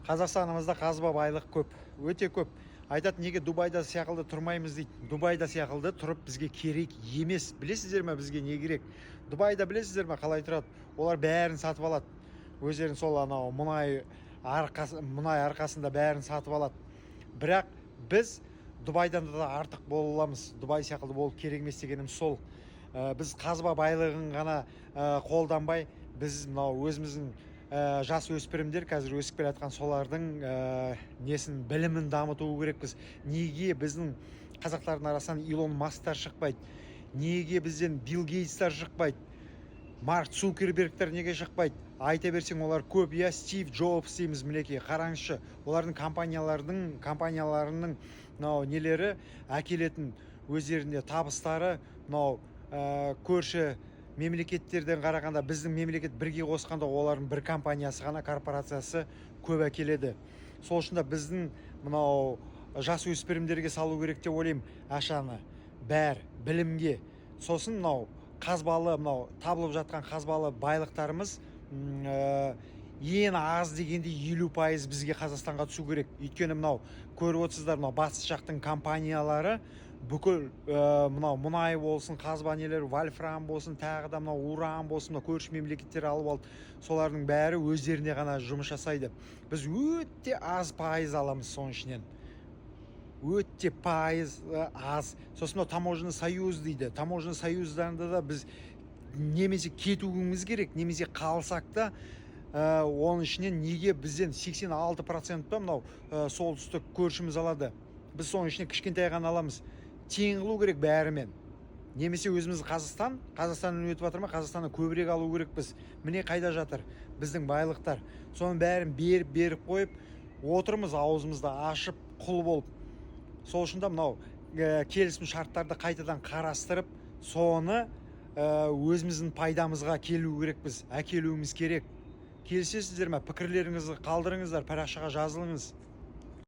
Қазақстанымызда қазба байлық көп, өте көп. Айтады, неге Дубайда сияқылды тұрмаймыз дейді. Дубайда сияқылды тұрып бізге керек емес. Білесіздер ме, бізге не керек? Дубайда білесіздер ме қалай тұрады? Олар бәрін сатып алады. Өздерін сол анау мұнай арқасы, мұнай арқасында бәрін сатып алады. Бірақ біз Дубайдан да артық бола аламыз. Дубай сияқты болып керек емес дегенім сол. Біз қазба байлығын ғана қолданбай, біз мынау өзіміздің жас өспірімдер, қазір өсіп келе жатқан солардың несін, білімін дамыту керекпіз. Неге біздің қазақтардың арасынан Илон Масктар шықпайды? Неге бізден Билл Гейтстар шықпайды? Марк Цукербергтер неге шықпайды? Айта берсең, олар көп, иә. Стив Джобс дейміз, мінекей, қараңызшы, олардың компанияларының мынау нелері, әкелетін өздеріне табыстары мынау көрші мемлекеттерден қарағанда, біздің мемлекет бірге қосқанда, олардың бір компаниясы ғана, корпорациясы көп әкеледі. Сол үшін де біздің мынау жас өспірімдерге салу керек деп ойлаймын ақшаны, бәр білімге. Сосын мынау қазбалы, мынау табылып жатқан қазбалы байлықтарымыз ең аз дегенде 50% бізге, Қазақстанға түсу керек. Өйткені мынау көріп отырсыздар, мынау батыс жақтың компаниялары бүкіл мынау мұнай болсын, қазба нелер, вольфрам болсын, тағы да мынау уран болсын, мынау көрші мемлекеттер алып алды. Солардың бәрі өздеріне ғана жұмыс жасайды. Біз өте аз пайыз аламыз соның ішінен, өте пайыз аз. Сосын мынау таможенный союз дейді. Таможенный союздан да біз немесе кетуіміз керек, немесе қалсақ та, оның ішінен неге бізден 86% па мынау солтүстік көршіміз алады, біз соның ішінен кішкентай ғана аламыз? Тең қылу керек бәрімен. Немесе өзіміз Қазақстан, Қазақстаннан өтіп жатыр ма, Қазақстаннан көбірек алу керекпіз. Міне, қайда жатыр біздің байлықтар? Соның бәрін беріп беріп қойып отырмыз, аузымызды ашып, құл болып. Сол үшін де мынау келісім шарттарды қайтадан қарастырып, соны өзіміздің пайдамызға келу керекпіз, әкелуіміз керек. Келісесіздер ме? Пікірлеріңізді қалдырыңыздар, парақшаға жазылыңыз.